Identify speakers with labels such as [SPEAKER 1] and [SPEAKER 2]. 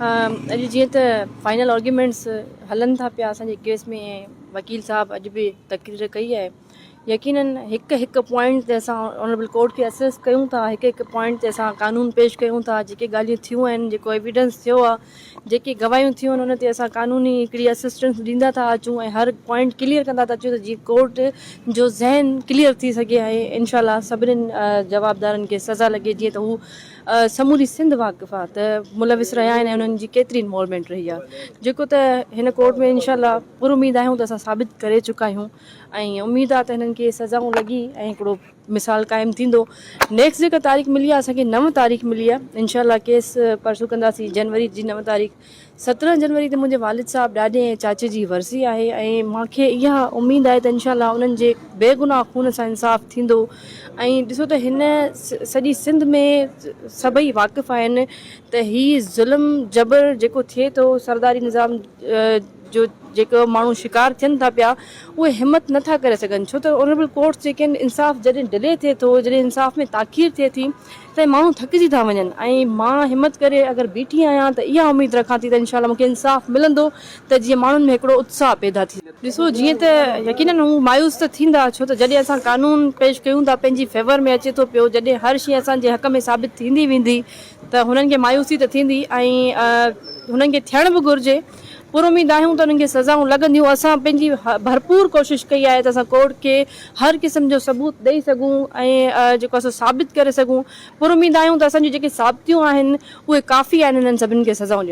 [SPEAKER 1] اڄ جيئن ته فائنل آرگيومينٽس هلن ٿا پيا اسان جي ڪيس ۾ وڪيل صاحب اڄ به تقرير ڪئي آهي يقينن هڪ هڪ پوائنٽ تي اسان آنريبل ڪورٽ کي اسيس ڪيون ٿا هڪ هڪ پوائنٽ تي اسان قانون پيش ڪيون ٿا جيڪي ڳالهيون ٿيون آهن جيڪو ايويڊنس ٿيو آهي جيڪي گواهيون ٿيون آهن ان تي اسان قانوني هڪڙي اسسٽنس ڏيندا ٿا اچون ۽ هر پوائنٽ ڪليئر ڪندا ٿا اچون ته جيئن ڪورٽ جو ذهن ڪليئر ٿي سگهي ۽ انشاء الله سڀني جوابدارن کي سزا لڳي جيئن ته هو سموري سنڌ واقف آ ته ملوث رهيا آهن ۽ انهن جي ڪيتري انوالومينٽ رهي آ جيڪو ته هن ڪورٽ ۾ انشاء الله پر اميد آهيون ته اسان ثابت ڪري چڪا آهيون ۽ اميد آ ته هنن کي سزائون لڳي ۽ هڪڙو مثال قائم ٿيندو نيڪسٽ جيڪا تاريخ ملي آ اسان کي نو تاريخ ملي آ انشاء الله ڪيس پرسو ڪنداسين جنوري جي نو تاريخ 17 جنوري تي منهنجي والد صاحب ڏاڏي ۽ چاچي جي ورسي آهي ۽ مان کي اها اميد آهي ته انشاء الله انهن جي بيگناهه خون سان انصاف ٿيندو ۽ ڏسو ته هن سڄي سنڌ ۾ سڀئي واقف آهن ته هي ظلم جبر جيڪو ٿئي ٿو سرداري نظام جو جيڪو ماڻهو شڪار ٿين ٿا پيا اهي همت نٿا ڪري سگهن ڇو ته آنريبل ڪورٽس جيڪي آهن انصاف جڏهن ڊلي ٿئي ٿو جڏهن انصاف ۾ تاخير ٿئي ٿي ته ماڻهو ٿڪجي ٿا وڃن ۽ مان همت ڪري اگر بيٺي آهيان ته اها اميد رکان ٿي ته انشاء الله مون کي انصاف ملندو ته جيئن ماڻهن ۾ هڪڙو اتساهه پيدا ٿي. ڏسو جيئن ته يقينن هو مايوس ته ٿيندا ڇو ته جڏهن اسان قانون پيش ڪيون ٿا پنهنجي فيور ۾ اچي ٿو پيو جڏهن هر شيء اسان جي حق ۾ ثابت ٿيندي ويندي ته هنن کي مايوسي ته ٿيندي ۽ هنن کي ٿيڻ به گهرجي. پر اميد آهيون ته انهن کي سزائون لڳنديون، اسان پنهنجي ڀرپور ڪوشش ڪئي آهي ته اسان ڪورٽ کي هر قسم جو ثبوت ڏئي سگهون ۽ جيڪو آهي سو ثابت ڪري سگهون، پر اميد آهيون ته اسان جون جيڪي ثابتيون آهن اهي ڪافي آهن انهن سڀني کي سزائون ڏيڻ.